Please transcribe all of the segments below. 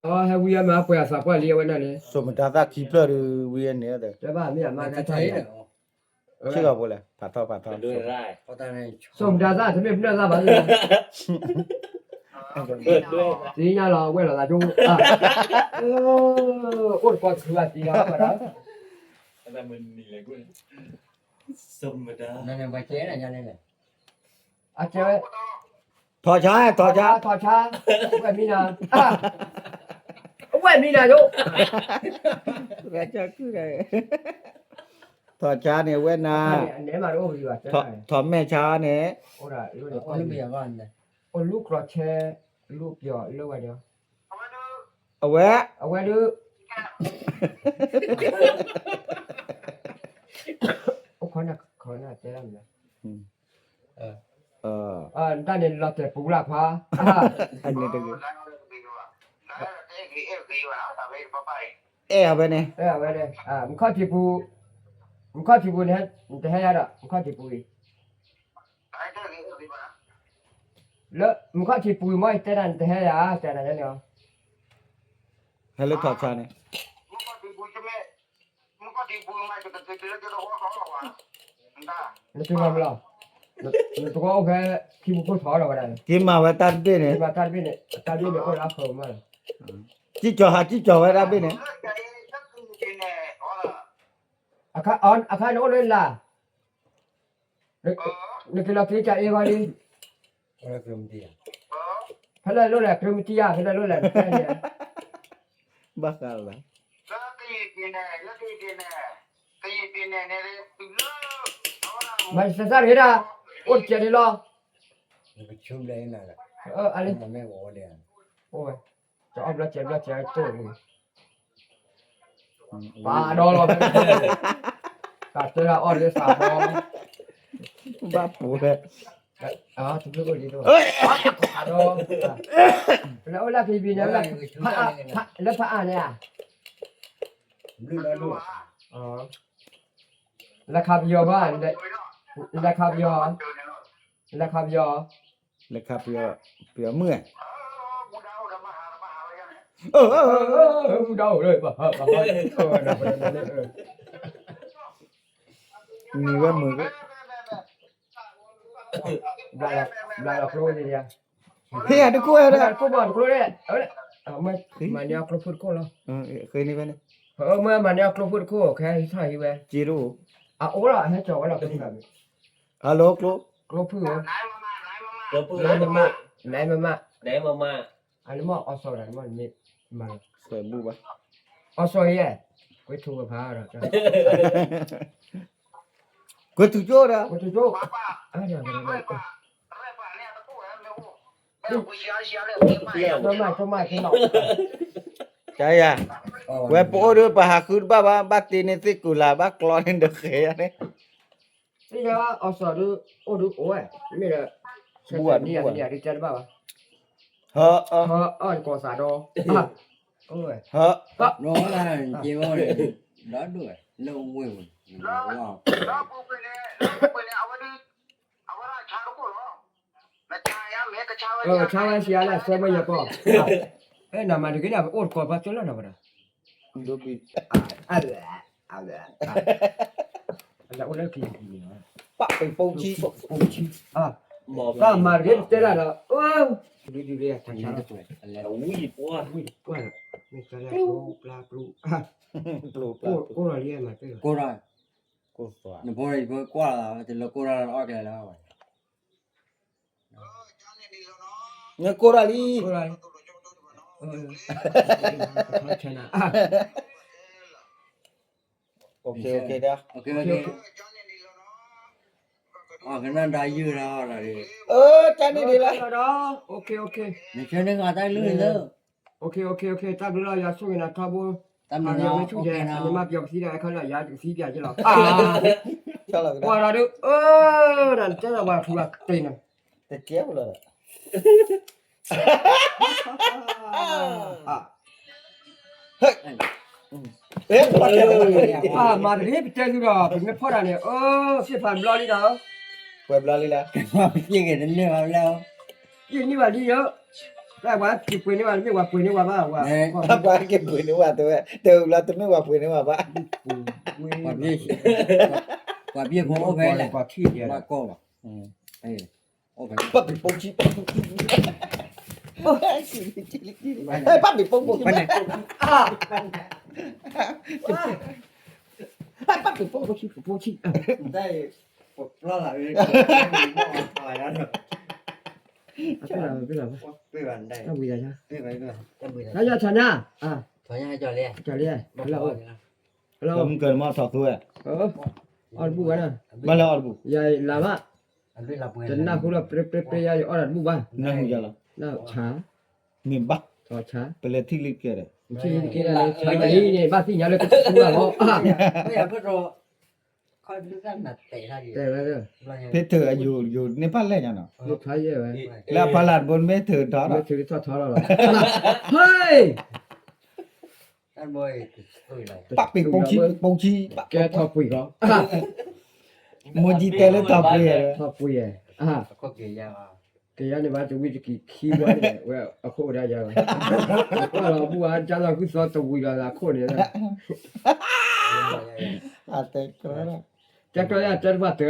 ဟဲဝံအမၤပှဲၤအသးပှၢ်လံအဝဲဒၣ်န့ၣ်, စိာ်မတၤသၣ်ခံဖျၢၣ်ဒီးဝံန့ၣ်, တဘၣ်မ့ၢ်အမၤတၢ်တၢ်, ဆ့ၣ်ကီးဖိလဲၣ်, ဖးထီဖးထီ, စိာ်မတၤသၣ် တမ့ၢ်ပနၢ်သၣ်ဘၣ်, သ့ၣ်ညါလီၤ ဝဲၢ်လီၤသးကၠိ, အိၣ်တကီၢ်တချုးဘၣ်သံလီၤဝဲဒၣ်, အကဲဝဲ ထီၣ်ဆါ ထီၣ်ဆါ, ဝဲၢ်မံနၤ, ဝဲၢ်မံနၤယိ, ထီၣ်ဆါန့ၣ် ဝဲၢ်နၤ, ထီၣ်မဲာ်ဆါန့ၣ်, အိၣ်လူၢ်ကျီၤဆဲ, လူၢ်ပျီၤလၢဝဲဒီး, အဝဲ, အဝဲဒုး, အိၣ်ခိးနၤတဲဒၣ်မနုၤ, တၢ်န့ၣ်လီၤတဲာ်ပူၤလၢခွါ, အဲၣ်အဝဲန့ၣ်, မူခီၣ်ထံးပူၤ, မူခီၣ်ထံးပူၤန့ၣ်, နတဟဲယၤဒီး မူခီၣ်ထံးပူၤအံၤ, လၢမူခီၣ်ထံးပူၤအံၤ မ့ၢ်တဲဒၣ်နတဟဲယၤ တဲနၤန့ၣ်, ဟဲလၢထီၣ်ဆါန့ၣ်, နတမၤမလီၤ, နသဝီအိၣ်ဖဲ ခံပူၤခိၣ်ထီၣ်ဒီးဝဲဒၣ်န့ၣ်, က့ၤမၤဝဲတၢ်တဘ့ၣ်န့ၣ်, က့ၤမၤတၢ်တဘ့ၣ်န့ၣ်, တၢ်တဘ့ၣ်န့ၣ်အိၣ်လၢအဃၢၤမးလီၤ, ကံၢ်ကၠီၤဟးကံၢ်ကၠီၤဝဲတၢ်တဘ့ၣ်န့ၣ်, အခါန့ၣ်အိၣ်လၢလၢ် နက့ၤလီၤက့ၤကၢ်အ့ဂီၤလံ, ဖဲလဲၣ်လိၣ်လဲၣ် ကြုးမတံယါ ဖဲလဲၣ်လိၣ်လဲၣ်, ဘၣ်ဃးလီၤ, မၤစၢၤစၢ်တဂ့ၤဒၣ်, အိၣ်တစဲးဒ်လီၤ, အလံ, တအီၣ်ဘျီစဲးဘျီစဲးတိၢ်န့ၣ် ပာ်ဒီးလီၤ, တၢ်တဲဒၣ်အီၣ်လၢသးဘီ, ဘၣ်ပူၤလဲၣ်, တဘျုးအိၣ်ဒ်သိး, ဒီး, လၢအိၣ်လၢကဘံန့ၣ်, လၢဖးအါန့ၣ်ဧါ, လဲၤခးပယီၤဘၣ်, လဲၤခးပယီၤ, လဲၤခးပယီၤ, လဲၤခးပယီၤ, ပယီၤမုၣ်, မူဒါအိၣ်လၢ, မံၤဝဲမုာ်, ဘျးလီၤကျိန့ၣ်, ဟ့ၣ်ယၤတခိၣ်ဝဲဒၣ်, တခိၣ်ဘၣ်တကျိန့ၣ်, မၤန့ၢ်အကျိဖုၣ်တခိၣ်လီၤ, ဃ့န့ၢ်ဖဲန့ၣ်, မၤန့ၢ်အကျိဖုၣ်တခိၣ် ခဲဟံးထီၣ်ဟံးဝဲ, က့တအိၣ်, အအိၣ်လီၤ အဟဲကၠီၤဝဲလီၤ, ဟဲလိၣ်ကျိ, ကျိဖုၣ်ဧၢ, နမမ, နမမ, နမမအီၤစီၤဒီးနမ့ၢ်မၤ, အီၤစီၤယဲၢ်, ကွဲထူဝဲဖးဒီး, ကွဲထူကၠိဒီး, ကွဲထူကၠိ, ကမၣ်ကမၣ်ကမၣ်, ကယၤ, ဝဲပအိၣ်ဒီးပဟးဃုတဘၣ်ဘၣ်, ဘၣ်တ့န့ၢ်သ့ၣ်ကူၤလၢ် ဘၣ်ကျီန့ၢ်ဒီးဃဲၤယၤန့ၣ်, သ့ၣ်ညါဘၣ်အီၤစီၤဒုး, အိၣ်ဒုးအိၣ်ဝဲ, မ့ၢ်ဒီး, ဆဲးတနံၣ်ယၤတနံၣ်ယၤဒုးတဲတဘၣ်ဘၣ်, ဟၢအီၣ်နကိးသးဒီး, ဟၢ, က့ၤဘၣ်န့ၣ်, ဒီဒိၣ်ဝဲ, လၢဝ့ၢ်ပူၤ, ဆါဝဲဆံးအါလၢအဆၢမ့ၢ်ယပီၢ်, အဲၣ်နၤမၤတဂ့ၤန့ၣ် ပအိၣ်တကိးပှၤကၠိလၢနၤဝဲဒၣ်, အလၢအိၣ်လၢကလံၤန့ၣ်, ပာ်ပံၤပိဆံ, တၢ်မၤတဂ့ၤတတဲဒၣ်ဒီး, ဒုဒုဒု, ဝံၤပှၢ်, မ့ၢ်ကၠီလၢပျၢ်ပျူၢ်, ပျိပျၢ်, ကိၢ်လီၤလံမၤတၢ်, ကိၢ်လီၤ, နဖိနဖိကွၢ်လီၤ, တလၢကိၢ်လီၤအီၣ်ကျဲလၢၤဘၣ် နကိၢ်တၢ်လံ, ကနၣ်ဒါယုၢ်လီၤ, အၢ ကန့ၣ်ဒ်လီၤ, နဆၢန့ၢ်ဂၤတၢ်ကလုၢ်လၢ, တၢ်ဘျုးလီၤ ယွၤဆိၣ်ဂ့ၤနၤထီဘိ, တၢ်ဘျုးလီၤ, နမၤပယီၤကသံဒီး အခါဒီး ယွၤကသံပယီၤက့လီၤ, ပှၤဒီး, နတဲဒီးပှၤထူလၢတ့ၢ်န့ၣ်, တကဲလီၤ, မၤတဂ့ၤ ပတဲသုဒီး ပမ့ၢ်ဖီၣ်တၢ်န့ၣ် အၢ သ့ၣ်ဖးဘျီလံဒီး, ပှဲၤဘျီလံလၢ, ပှဲၤဘျီလံလၢ, ယန့ၢ်ဘၣ်လံယိၤ, ပှၤက့ၤပှ့ၤန့ၢ်ဝဲ တမ့ၢ်ပှၤပှ့ၤန့ၢ်ဝဲဘၣ်, ပှၤက့ၤပှ့ၤန့ၢ်ဝဲတဲဝဲ, တဲဝဲဘျီ တမ့ၢ်ပှၤပှ့ၤန့ၢ်ဝဲဘၣ်, ပှၤဘ့ၣ်ဖိအိၣ်ဖဲလဲၣ်, ပှၤဘ့ၣ်ဖိအိၣ်ဖဲလဲၣ်, ပှၤကီၢ်ဘၣ်, ပှၤဘ့ၣ်ဖိ, ပှၤဘ့ၣ်ဖိ, ပှၤဘ့ၣ်ဖိ, ပှၤဘ့ၣ်ဖိ, ပှၤဘ့ၣ်ဖိ, တၢ်ယီၤထီၣ်ညါ, တၢ်လံ, မုၢ်ကၢၤမီၢ်ထီၣ်သိဝဲ, အီၣ်တဘူၣ်ဘၣ်, ယၤလါဘၣ်, တနၢ်ဟူလီၤ ပြ့ပြ့ပြ့ ယၤယအီၣ်တၢ်တဘူၣ်ဘၣ်, နၢ်ဟူယၤလီၤ, နၢ်ဟူဆါ, မ့ၢ်ဘၣ်, ဆါ, ပလဲၤထံၣ်လံကဲဒီး, ထံၣ်လံကဲဒီး, ဆါလံန့ၣ် ဘၣ်သ့ၣ်ညါလၢကဆူဘၣ်လီၤ, တဲဝဲ, ဖဲထုးအယိာ်န့ၢ်ဖးလဲၢ်ညါနီၤ, လၢအဖီလာ်တဘိမ့ၢ်ထုးထီၣ်, မ့ၢ်ထုးထီၣ်ထီလီၤ, ဟဲ, ပာ်ပ့ၤပိာ်ဆံ, ပိာ်ဆံ, ကဲထီၣ်ပှ့ၤကီး, မိၢ်ကံတဲလၢထီၣ်ပှ့ၤ, ထီၣ်ပှ့ၤ, ကယၤန့ၣ်ဘၣ်တဝံၤတကံၢ်ခံဘီန့ၣ် ဝဲအခိၣ်ဒၣ်ယၤ, ကွၢ်လီၤဘူၣ်အါ ကၢ်လီၤဂုၢ်သီတဝံၤလီၤသးခိၣ်န့ၣ်, တဲကြၢး, တဲတဖၣ်တဲ,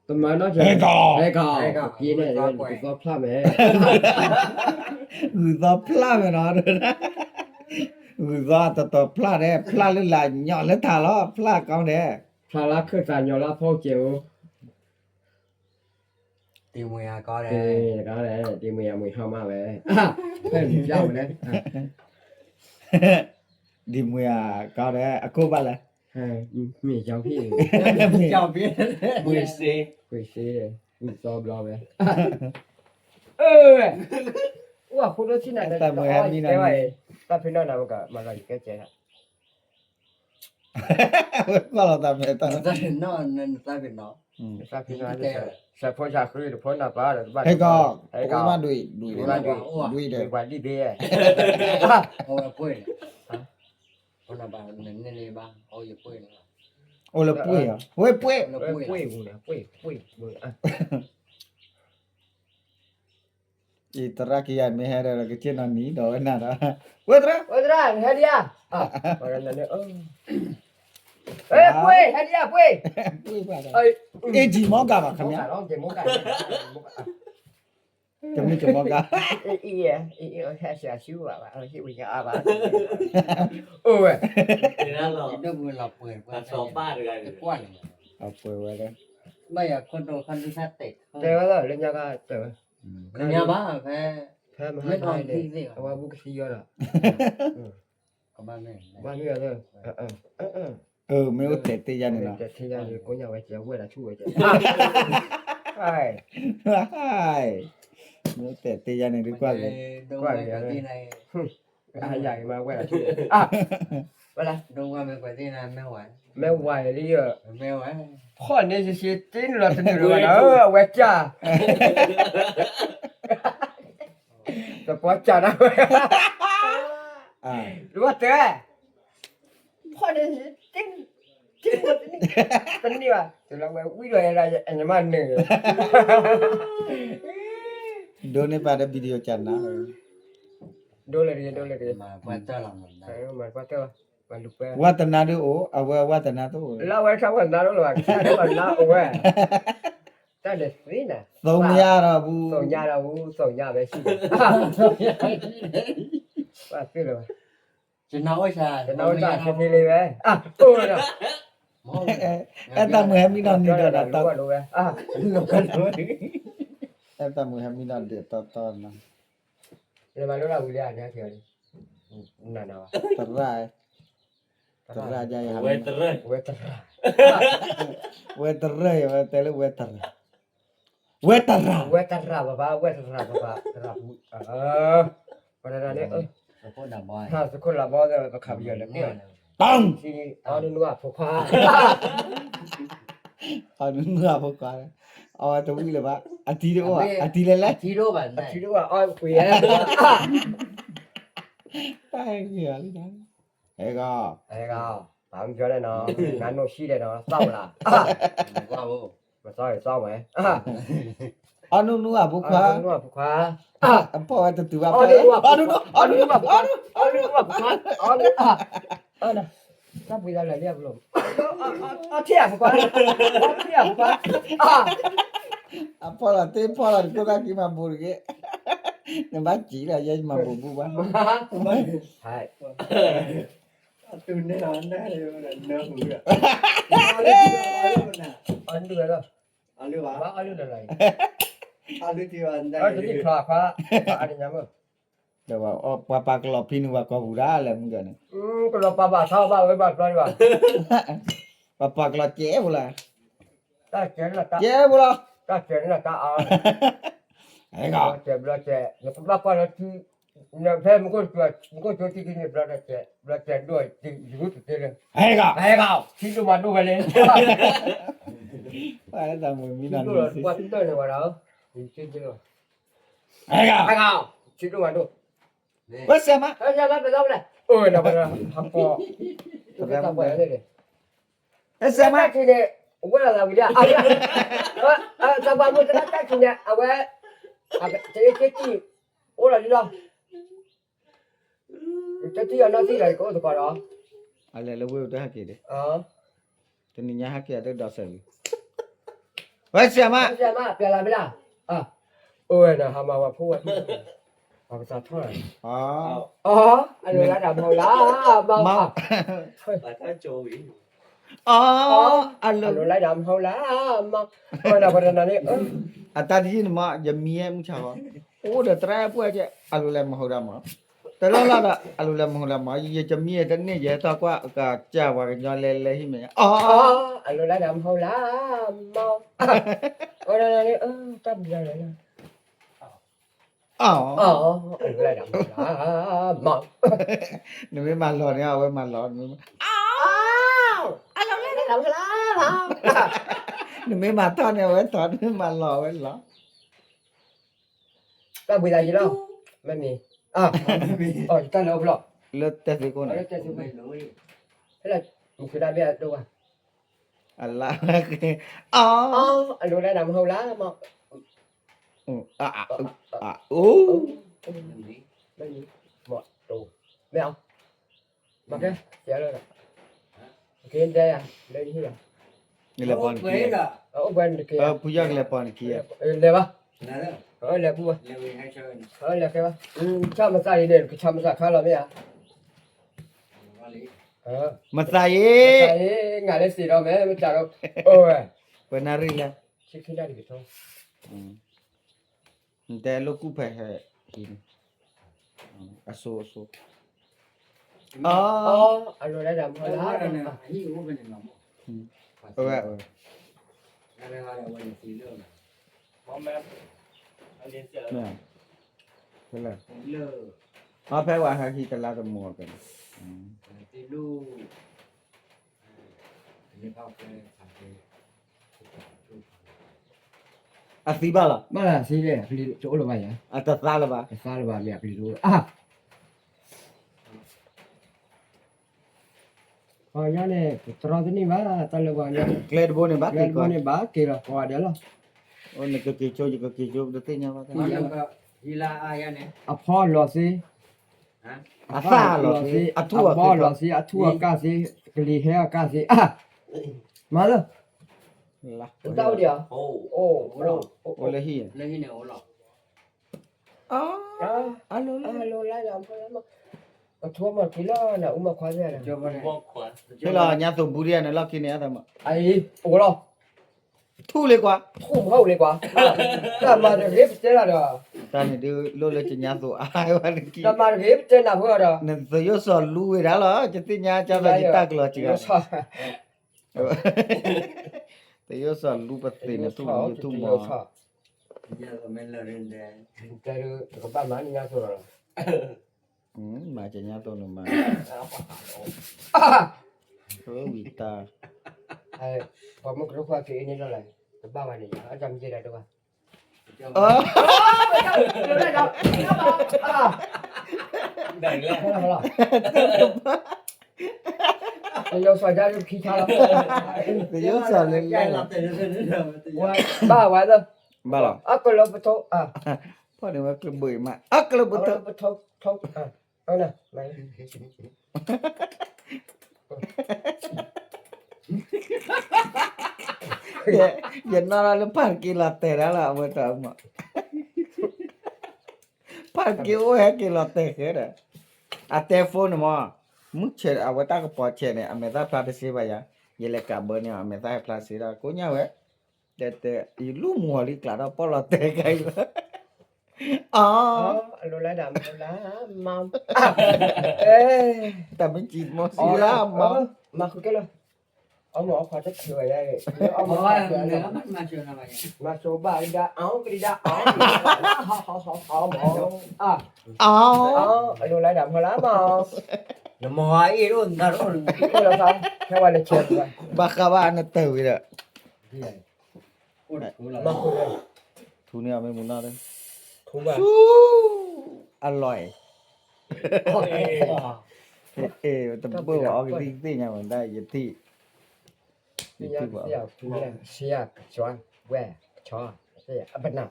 တမၤနီၢ်ကီး, ဟဲကီး, က့ၤန့ၣ် ဂုၢ်သီဖျၢၣ်မဲာ်, ဂုၢ်သီဖျၢၣ်မဲာ်နီၤ, ဂုၢ်သီတတီၤဖျၢၣ်ဒဲး ဖျၢၣ်လၢလၢညီလၢထးလီၤ ဖျၢၣ်ကီဒဲး, ဖျၢၣ်လၢခၢၣ်သးညီလၢဖီကဲးအိၣ်, တံၤမွ့ၤယၤကီဒဲး, တံၤမွ့ၤယၤမွ့ၤဟီၣ်မးဝဲ, ဖဲမုၢ်ကဝဲ, တံၤမွ့ၤယၤကီဒဲး အခိၣ်ဘၣ်လဲၣ်, မ့ၢ်ကၠီဖံၣ်, မ့ၢ်စ့, မ့ၢ်စ့, ဂုၢ်သီဘျီဝဲ, အိၣ်အဃိဒိၣ်ထံၣ်နၤ, တၢ်ဖံးနီၣ်နၤမကမၤလီၤယကဲကဲ, ဝဲကွၢ်လီၤသးမဲာ်တၢ်, သးဖံးနီၣ်, စးဖိစးဃုတဖိနၢ်ပၢၢ်ဒီးတဘၣ်, ဟဲကီး, ဟဲကီး, ဒွံၣ်, ဒွံၣ်, ဒွံၣ်, ဒွံၣ်, ဒွံၣ်, အိၣ်လၢပှ့ၢ်, ဝဲပှ့ၢ်, ပှ့ၢ်, ပှ့ၢ်, အံၤသရၣ်ခံဂၤမ့ၢ်ဟဲဒီး ကစ့ၢ်နီၤနံၤဒီးဝဲနၤဒီး, ဝဲသရၣ်, ဝဲသရၣ် ဟဲဒံးဧါ, ပှ့ၢ်, ဟဲဒံးဧါ ပှ့ၢ်, အ့ၣ် ကၠံမီၢ်ကၤဘၣ်ခမၣ်, တမ့ၢ်ကၠံမီၢ်ကၤ, ဟဲဆူဘၣ်, အိၣ်ဝဲ, ပှ့ၢ်ဝဲ, တဲဝဲလၢညါကတဲဝဲ, ဖဲမဟါန့ၣ် အဝဲဘူၣ်ကသံယီၤဒီး, ဘၣ်မ့ၢ်, မ့ၢ်အိၣ်တဲာ်တ့ၢ်ယါန့ၣ်လီၤ, တဲာ်တ့ၢ်ယါန့ၣ် ကိးညါဝဲကဲဝဲဒၣ်ဆူၣ်ဝဲကဲ, မ့ၢ်အိၣ်တဲာ်တ့ၢ်ယါန့ၣ် ဒုးကွၢ်ဂ့ၤ, ကွၢ်ဂ့ၤ, ယၤမၤဝဲဒၣ်ဆူၣ်, ဝဲဒၣ်, မ့ၢ်ဝဲလံ, ဖီၣ်န့ၣ် ယစ့တ့ၢ်နုာ်လီၤတနုာ်လီၤဘၣ်ဒီး အဝဲကၢ် တပီၢ်ကၢ်ဒၣ်ဝဲ, တဝီတဲ, ဖီၣ်န့ၣ်, တန့ၢ်ဘၣ်, တုၤလီၤဝဲဝံၤဒီး ယမၤနၢၤ, ဒိးန့ၢ်ပာ်ဒီး video ကၢ်နၤ, ဒိးလဲၣ်တဂ့ၤ, ဒိးလဲၣ်တဂ့ၤ, ဝဲတနါဒုးအိၣ်, အဝဲဝဲတနါတအိၣ်, လၢအဝဲတၢ်ဝဲတနါတအိၣ်လၢၤဘၣ်, တၢ်ဝဲတနါအိၣ်ဝဲ, တၢ်ဒုးသ့နၤ, သိညါဒီးဘူး, သိညါဒီးဘူး, သိညါဝဲဆံး, ဘၣ်သ့လၢၤဘၣ်, တနါအိၣ်ဆၣ်, တနါအိၣ်ဆၣ် ဖဲဖဲလံဝဲ, အိၣ်ဝဲဒီး, အဲၣ်တၢ်မုာ်ဟဲမံနီၤနံၤဒီးနၤ, အဲၣ်တၢ်မုာ်ဟဲမံနီၤဒုးတီတီနီၤ, လၢမၤလိတၢ်ဝံၤလံဧါ, နၤနၤဘၣ်, သရၣ်, သရၣ်, ဝဲသရၣ်, ဝဲသရၣ်, ဝဲသရၣ်, ဝဲတဲလၢဝဲသရၣ်, ဝဲသရၣ်, ဝဲသရၣ်ပပၢ်, ဝဲသရၣ်ပပၢ်, သရၣ်ပူၤ, ပှၤတဂၤန့ၣ်, သခိၣ်လၤဘီ, သခိၣ်လၤဘီသ့ၣ် ပခးပယီၤလၢကီၢ်, အီနုနူအဖိခွါ, အီနုနူအဖိခွါ, အဝဲတဝံၣ်လၢၤဘၣ်, အထံတအိၣ်ဘၣ်, အထံလဲၣ်လဲၣ်, အထံတအိၣ်ဘၣ်, အီကွံာ်, တၢ်ဟဲက့ၤလံ, ဟဲဂီၤ, ဟဲဂီၤ, ပှၤမုၢ်ကီၤလဲၣ်နီၤ, နၤနိၣ်ဆံးလဲၣ်နီၤ, သီၣ်မလၤ, မသီၣ်, သီၣ်ဝဲ, အီနူနူအဖိခွါ, အဖိခွါ, အဖီၣ်ဝဲတတုၤဘၣ်ဖီၣ်, အီနူနူ, အီနူနူ, အီနူနူအဖိခွါ, အီနူနူ, တၢ်ပှ့ၤသးလၢာ်လံအဘျီ, အီထံၣ်အဖိခွါ, အီထံၣ်အဖိခွါ, အဖီၣ်လီၤတ့ၢ်ဖီၣ်လီၤတကိးသးက့ၤမၤဘိးတဂ့ၤ, နဘၣ်စံးလီၤ ယဲယမၤဘိးဘူၣ်ဘၣ်, အတုၤန့ၣ်လီၤ, အတုၤဝဲလီၤ, အလုၢ်ဘၣ်, အလုၢ်ဘၣ်, တသ့ၣ်ချီခွါ, အတညါမ့ၢ်, ပှၤပာ်ကလီၤဖံနုာ်ပှၤကိာ်ပူၤဒၣ်လဲာ်မုၢ်ကန့ၣ်, ကလီၤပာ်ဘၣ်ထါဘၣ်ဝဲဘၣ်ဘျီဒံးဘၣ်, ပှၤပာ်ကလီၤကဲဖိလီၤ, တၢ်ကဲလီၤ, ကဲဖိလီၤ, တၢ်ကဲလီၤတၢ်အါ, ဘျီကဲ, ဘျီကဲ, နကဘၣ်ကွၢ်လီၤထံ, ဖဲမူခိၣ်, မူခိၣ်ကၠိတံၢ်ကံန့ၣ် ဘျီကဲ, ဘျီကဲဒိၣ်, ယဟူတသ့လၢ, ဟဲကီး, ထံဒိၣ်မၤဒိၣ်ဝဲလၢ, ပှၤတၢ်မုာ်မံနီၤ, ထံဒိၣ်မၤဒိၣ်, ဝဲစဲးမး, ဝဲစဲးမး, ပသးဝဲလဲၣ်, အိၣ်ဝဲနီၤ, ပသးပှၢ်လဲၣ်, ဝဲစဲးမး, တၢ်ခံန့ၣ်, ဝဲလီၤသးဝံၤဒၣ်, သးပှၢ်မုၣ်တၢ်တၢ်ခံန့ၣ် အဝဲ, တ့က့တံၢ်, အိၣ်လီၤလံလီၤ တထံၣ်အီၤနီၢ်ထံၣ်ဒီး ယကအိၣ်သကိးဒီး, အလဲၤလၢဝ့ၢ်တဟဲက့ၤဒံး, တနံၤညါဟဲက့ၤအတဒီးစဲးလံ, ဝဲစဲးမး, ပျဲလၢမ့ၢ်လၢ, အိၣ်ဝဲဒီးဟးမၤဝဲဖိဝဲ, ပကစးထီၣ်လီၤ, အီ, အလိၤလၢတၢ်မဟိလၢ, မၤ, အီ, အလိၤလၢတၢ်မဟိလၢ, မၤ, ပတနၤန့ၣ်, အတၢ်တယုၢ်န့ၣ်မး ယမံမုၢ်ဆါဃီ, အိၣ်ဒီးတရၢပှဲၤကဲ အလိၤလၢမဟိဒၣ်မး တလီၢ်လီၢ်ဒီး အလိၤလၢမဟိလၢမး ယကမံတန့ၢ် ယဟဲထီၣ်ကွၢ် ကစၢ်ပှၤကညီလဲၤလဲၤဟံၣ်မဲာ်ညါ အီ, အလိၤလၢတၢ်မဟိလၢမး, အီ, တၢ်ဘျုးလၢ, အီ, အလိၤလၢတၢ်မဟိလၢမး, နမ့ၢ်မၤလီၤန့ၣ် အဝဲမၤလီၤ, အလိၤလၢတၢ်မဟိလၢမး, နမ့ၢ်မၤထီၣ်န့ၣ် အဝဲထီၣ်, နမ့ၢ်မၤလီၤ အဝဲလီၤ တၢ်ဘှံးသးယံၤလီၤ, မ့မ့ၢ်, တၢ်လၢအိၣ်ဖျီၣ်, လၢတဲသ့ကိးန့ၣ်, ဖဲလၢ, မုၢ်ဆူၣ်တၢ်ဘ့ၣ်အဒိၣ်ဘၣ်, အလါ, အ, အလိၤလၢတၢ်မဟိလၢမး, အ, အ, အိၣ်, မ့ၢ်အီၤ, မ့ၢ်ကဲ, ကဲလၢ, ကဲဒဲယၤ, လၢနဟံၣ်လီၤ, လဲၤပီနခံ, အိၣ်ပှဲၤနတက့ၢ်, ဖုယီၢ်ကလဲၤပီနခံ, လဲၤဘၣ်, လဲၤပူၤဘၣ်, လဲၤကဲဘၣ်, ဆၣ်မသးအံၤန့ၣ် ကဆၣ်မသးခါလီၤမ့ၢ်ဧါ, မသးအံၤ, မသးအံၤ, နၤလၢစံးဒီးမဲာ် မတၤဒီး, အိၣ်ဝဲ, ပှဲၤနၣ်ရံၣ်လဲၣ်, ဆံခံနၣ်ရံၣ်ကထီ, နတဲလိာ်ကူၣ်ဖဲဟဲ, အစိအစိ, အ, အလိၤလၢတၢ်မဟိလၢ, အဝဲ, အဝဲ, ဖဲဝဲဟဲဟံၣ်တလါတမူအီၤကဲန့ၣ်, အသံဘၣ်လီၤ, ဘၣ်သံလဲၣ်, အကလံၤတအိၣ်လၢၤဘၣ်ယၤ, အတသါလၢၤဘၣ်, တသါလၢၤဘၣ် မ့ၢ်အကလံၤတအိၣ်လၢၤ, ပှၤကညီန့ၣ် တတြီတန့ၢ်ဘၣ် တၢ်လၢပှၤကညီ, ကျဲတဘိန့ၣ်ဘၣ်, ကျဲတဘိန့ၣ်ဘၣ်က့ၤလီၤ ကိးဂၤဒဲးလီၤ, အိၣ်နကက့ၤဆိ ယကက့ၤဆိ ပတသ့ၣ်ညါဘၣ်, အဖီလီၤသ့, အသၣ်လီၤသ့, အထူၣ်အကၢ်သ့, အထူၣ်အကၢ်သ့, ကလံၤဟဲအကၢ်သ့, မၤလၢ, တၢ်အိၣ်ဒံးဧါ, အိၣ်လၢဟံၣ်, အ, အလိၤလၢ, အထိမီၤက့ၤလီၤ နအူမီၤခွါသ့ၣ်, ဖဲလီၤ ညါသိးဘူးဒံးဧါ နလီၢ်ခံန့ၣ်, အံၤ, အိၣ်လီၤ, ထူၣ်လံကွၢ်, ထူၣ်မီၤလံကွၢ်, တၢ်မၤတဂ့ၤပတဲနၤဒီး, တၢ်န့ၣ်ဒုးလိၣ်လၢကညါသိးအါဝဲနက့, တၢ်မၤတဂ့ၤပတဲနၤဖိဒီး, နသယိၣ်စီၤလူဝဲဒၣ်လီၤ ယသ့ၣ်ညါကၢ်သိးယတၢ်ကျီၤစှၤ, သယိၣ်စီၤလူပသ့ၣ်န့ၣ်ထူၣ်မီၤ, တကဘၣ်မၤန့ၣ်ညါသိးလီၤ, မၤကညါသိးန့ၣ်မၤ, ဝံၤတၢ်, ပှၤမုၢ်ကရၢခိၣ်အက့ၤအ့န့ၣ်လီၤလၢ, တဘၣ်ဘၣ်န့ၣ် အတၢ်မ့ၢ်ကဲဒၣ်တဘၣ်, ယိၤစီၤဒၣ်လၢခံခါလီၤ, ယိၤစီၤလၢလဲၣ်, ဘၣ်ဝဲလၢ ဘၣ်လီၤ, အကလၢပထိ, ဖီၣ်န့ၢ်ဝဲကျိဘုးအံၤမး, အကလၢပထိ, ပထိ, ထိ, အ, ယနီၣ်ထီၣ်လၢဖးတက့ၢ်လီၤတဲာ်ဒၣ်လီၤ အဝဲတၢ်မး, ဖးတက့ၢ်အိၣ်ဟဲက့ၤလီၤတဲာ်ဃဲဒီး, အတဲ phone န့ၣ်မး, မုၢ်ဆဲးအဝဲတၢ်ကပီၤဆဲးန့ၣ် အမဲာ်သၣ်ဖျါတစ့ဘၣ်ယၤ, ယလဲၤကးဘၢန့ၢ်အီၤ အမဲာ်သၣ်ဟဲဖျါစ့ဒီး ကိညၣ်ဝဲ, တဲတဲ, ယလူၢ်မူၤလံကျးဒီးပီၣ်လီၤတဲာ်ခဲအံၤလီၤ, အီ, အလီၤလၢဒၣ်မလၢ, တၢ်မ့ၢ်ကံမီၤစံလၢမီၤ, မၤဃုကဲလီၤ, အီမီၤအခီတချုးဝဲ, မၤစိဘၣ်ဒၣ်အီကဒံဒၣ်အီ, အီ, အလီၤလၢဒၣ်မလၢမီၤ, နမၤအ့ၣ်ဒိၣ်နၤဒိၣ်, ခဲဝဲလၢဆဲး, ဘၣ်ဃးဘၣ်နတၢ်ဝံၤဒီး ထူန့ၢ်အီၤမ့ၢ်မုၢ်နီၢ်, ထူဘၣ်, အလီၢ်အံၤ, တဘၣ်အီကသံၣ်ကသ့ၣ်ညါဝဲဒၣ် ယထံၣ်, ယထံၣ်ဘၣ်, ဝဲ, ဆီ, ဝဲ, ဆီ, အပနၢ်,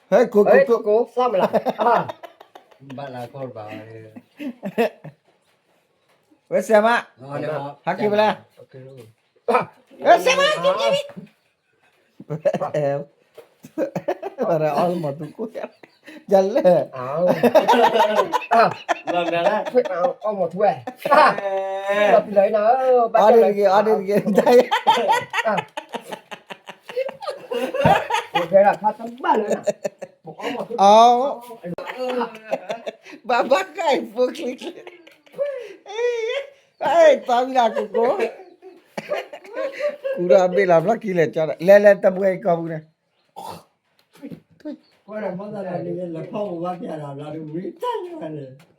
ဟဲ ကိကိကိ, ဝဲစဲးမး, ဟးက့ၤဝဲလဲၣ်, ဝဲစဲးမး, ဝဲအီလၢမီၤတူကိး, ယလဲၣ်, အီမီၤထူဝဲ, အီဒ်တဂ့ၤ အီဒ်တဂ့ၤ, တၢ်, အီ, ဘၣ်ဘၣ်ဃးအံၤဖိချ့ချ့, သီဝံၤလၢကိကိ, ကူဒီးဘ့ၣ်လီၤဖျီၣ်ခံလဲၤကၠီဒီး လဲၤလဲၤတပှဲၤကီၢ်ပူၤန့ၣ်, လဲၤဖီၣ်ဝဲဘၣ်ပြၢ်ဒီးဘျီတဝံၤတၢ်ယွၤန့ၣ်